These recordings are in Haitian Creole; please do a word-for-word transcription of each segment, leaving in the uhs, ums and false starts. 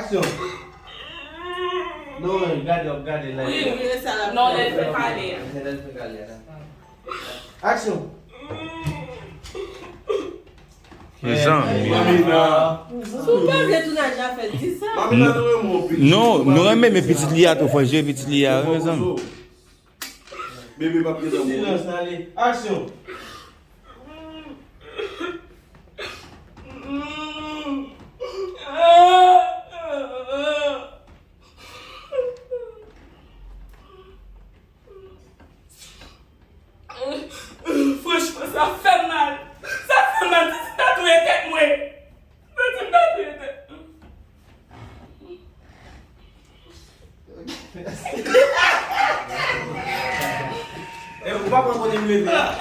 Aksyon. Non, gade, w ap gade la. Wi, wi, e sa l ap fè. Non, lè l fè kale a. Lè l fè kale a. Aksyon. Mezanmi. Si w pa vle tounaj la fèt, di sa. Non, nou renmen, men pitit li a tou, fò jwe pitit li a, wi, mezanmi. Bebe p ap gen lanmou. Silans, ale. Aksyon. Franchman, sa fè m mal. Sa fè m mal. Santi m ta touye tèt mwen. Santi m ta touye tèt mwen.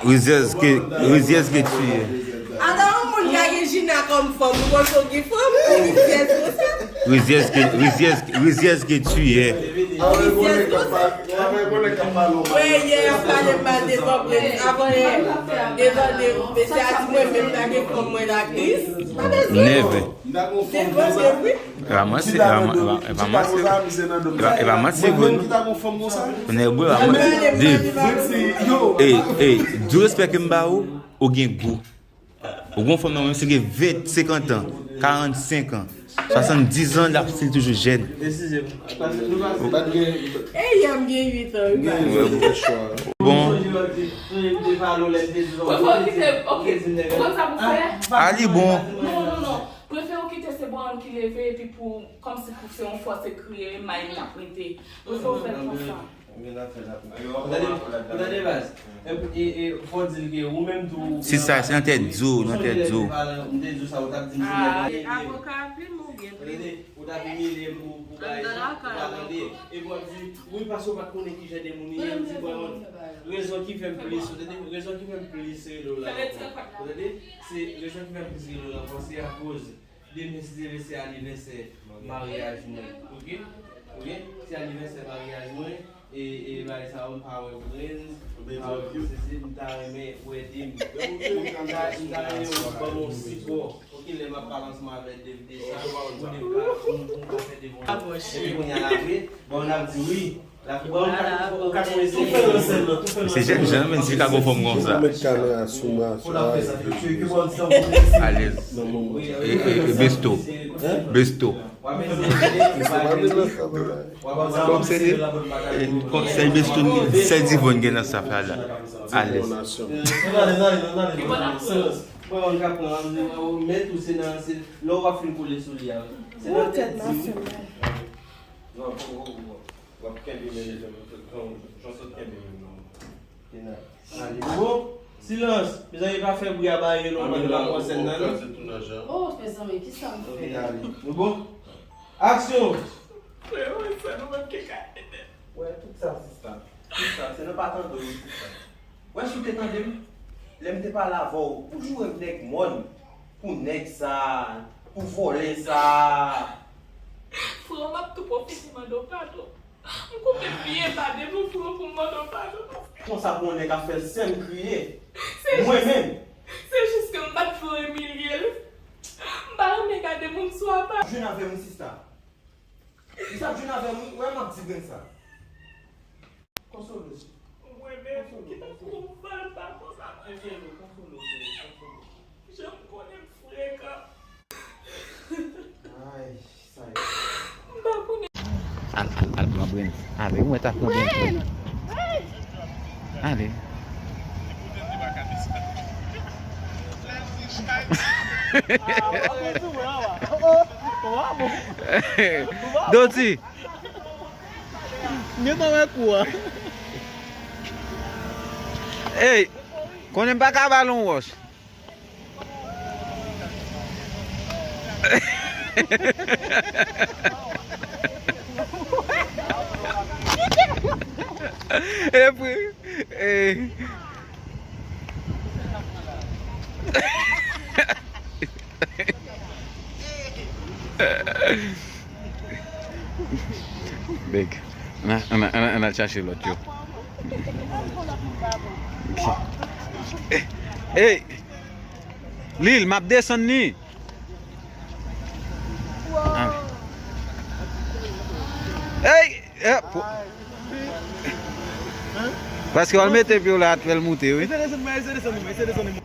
Rizyèz ke, rizyèz ke tiye. Alò, yon moun ka gen Jina kòm fanm, ou panse w gen fanm, ou rizyèz konsa? Rizyèz ke, rizyèz, rizyèz ke tiye. Rizyèz konsa? Wè, yè, y ap pale m mal devan prens. Avan yè, devan de, mesye a di mwen menm ta gen fanm mwen laktris. Pa bezwen. Never. Se vre, se vre. E pa manti, e pa ma-, e pa, e pa manti, vre. E pa, e pa manti, vre, non. Nèg, bro, e pa manti. Dave. Ey, ey, di respè ke m ba ou, ou gen gou. Ou gon fanm nan, menm si gen ven, senkant an, karannsenk an, swasanndiz an, l ap still toujou jèn. Eskize m. Paske nou pa, pa t gen. Ey, yè m gen uit an, wi, pa. Bon. Sonje, sonje m te pale w lè m te di w. Prefere w kite, ok. Ou konn sa pou fè? A, li bon. Non, non, non. Prefere w kite se bò an ki leve, epi pou, kòmsi pou se yon fòs e kriye, may li ap rete. Prefere w fè l konsa. Gen afè l ap. Ou tande, ou tande, baz? E, e, e, fò w di l ke ou menm tou, ou. Se sa, se nan tèt di w, nan tèt di w. M te di w sa, ou t ap di m se nèg. Ah, avoka plim oubyen plim? Ou t ap imilye m pou, pou bay sa, ou pa tande. Epi w ap di, wi, paske w pa t konnen ki jan de moun li ye, m di, bon, rezon ki fè m plis, ou tande, rezon ki fè m plis rele w la ankò. Ou tande, se rezon ki fè m plis rele w la ankò, se akoz demen, si Dye vle, se anivèsè maryaj mwen, oke? Oke? Se anivèsè maryaj mwen, e, e bagay sa yo, m pa wè w prens, m pa wè w sezi, m ta renmen w ede m. M ta, m ta renmen w ban m yon sipò. Oke, lè m ap pale ansanm avèk Dave de sa, pou nou ka, pou nou ka fè devon. Epi kounye a la vre, bon, n ap di wi. Bon, ou ka, ou ka kòmanse. Se jèn jan, men, si ka gon fanm konsa. Ou mèt kamera sou mwen, sou mwen. Alèz. E, e, e Besto. Besto. Kòm se, e, konsèy Besto, sèl Divon gen nan staff la, la. Alèz. Mwen, mwen ka pran, mwen, mwen, mèt ou se nan, se lè w ap fin kole sou li a. Se nan tèt di w. Non, w ap kenbe men li, jan w sot kenbe men non. Kena. Alé, bon. Silans. Mezanmi, pa fè bri a barye non, pandan m ap pran sèn nan, non. Oh, mezanmi, kisa m fè? Ok, alé. Nou bon? Aksyon! Frè, wè sa, nou menm ki ka ede. Wè, tout sa, sista. Tout sa, se nan pa tande w, sista. Wè, si w te tande m, lè m te pale avè w, ou joure m nèg mòn, pou nèg sa, pou vòlè sa. Frè, m ap tou pwofite mande w padon. M koupe byen ba devan frè, pou m mande w padon, paske. Konsa pou yon nèg ap fè sè m kriye. Mwen menm. Se jis ke m pa t vle imilye l. M pa renmen gade moun sou apa. Jwenn avè m, sista. Li t ap jwenn avè m, wi, wè m ap di grenn sa. Konsole. Mwen menm ki ta twouvè l pa konsa. Konsole, konsole, konsole. Jan m konnen m frekan. Ay, sa ye. M pa konnen. Al, al, al pran brenn. Ale, mwen ta pran brenn. Ale. Doti. M gentan wè kou a. Ey, konnen m pa ka ba l yon wòch. Epi, ey. Bèg. Ann al, ann al, ann al, ann al chache lòt yo. Ey! Lil, m ap desann li. Ah. Ey! Eh, po- Paske w al mete pye w la, at fè l moute, wi. Ese desann mwen, ese desann mwen, ese desann mwen.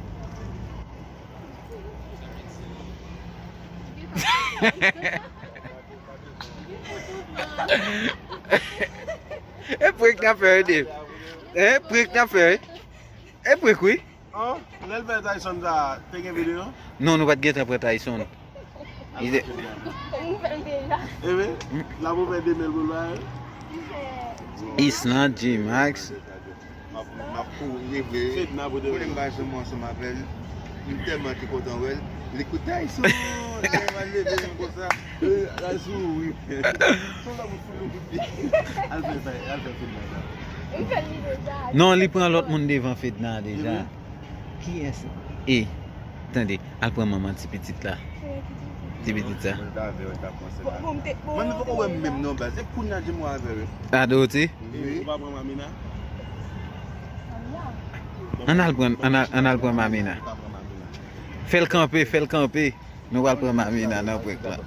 E prank n ap fè, wi, Dave. E prank n ap fè, wi. E prank, wi. An, lè l fè Tyson sa, te gen videyo? Non, nou pa t gentan pran Tyson. Li te- Ou fè l deja. E wi, l ap ouvè de men l pou l ba yo. Island, G-Max. M ap, m ap kouri vre. Fedna pou de men. Konnen m pa janm ansanm avè l. M tèlman te kontan wè l. Li koute Tyson. Lè m al leve menm konsa. Al souri. Son la pou fout nou kout pye. Al fè sa, al fè Fedna sa. M fè l li deja. Non, li pran lòt moun devan Fedna deja. Kiyès? E, tande, al pran manman ti pitit la. Ti pitit sa. Mwen ta vle wè ta panse la. Bon, bon, m te, bon, mwen, nou poko wè m menm non, baz. Se kounye a di mwen avè l. Adote? Wi. Ou pa pran Mamina? Ann al pran, ann al, ann al pran Mamina. Fè l kanpe, fè l kanpe. Nou pral pran Mamina nan prank lan.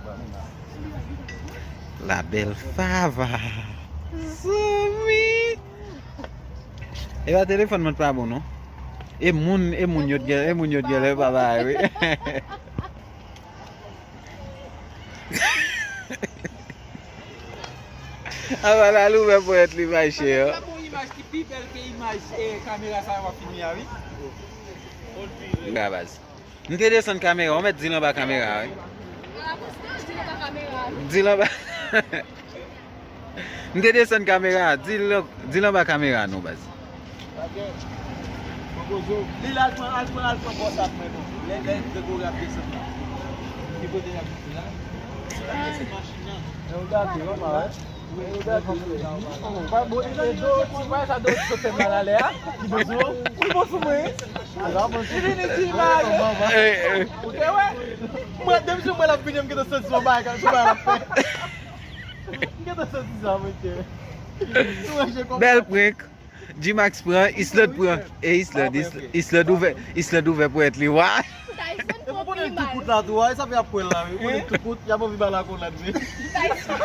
La belle Fava. Zanmi. Epa telefòn mwen pa bon non. E moun, e moun yo t gen, e moun yo t gen lè pa bay wi. Apa la louvè pwèt li mache yo. Sa bon imaj ki pi bèl ke imaj, eh, kamera sa yo ap filme a wi. Bra baz. M te desann kamera, ou mèt di l anba kamera, wi. Di l anba. M te desann kamera, di l, di l anba kamera, non, baz. Li la, al pran, al pran, al pran bòs ap mwen, non. Lè, lè, Gregory ap desann la. Ki kote l ap desann la? Se machin nan. E ou gade, ou pa wè? Ou pa bon, e do, ti bagay sa do sot fè mal alè a. Li bon sou mwen. Li bon sou mwen. Li vini di mal. Ou te wè? Mwen, depi sou mwen l ap vini, m gentan santi se yon bagay, se yon bagay l ap fè. M gentan santi sa, monchè. Bèl prank. G-Max pran, Islande pran. E Islande, Islande ouvè, Islande ouvè pwèt li. Wa! Tyson pran pi mal. Tou kout la tou, sa fè ap pran la, wi. Ou konnen tou kout, y ap anvi ba la konn la, wi. Tyson.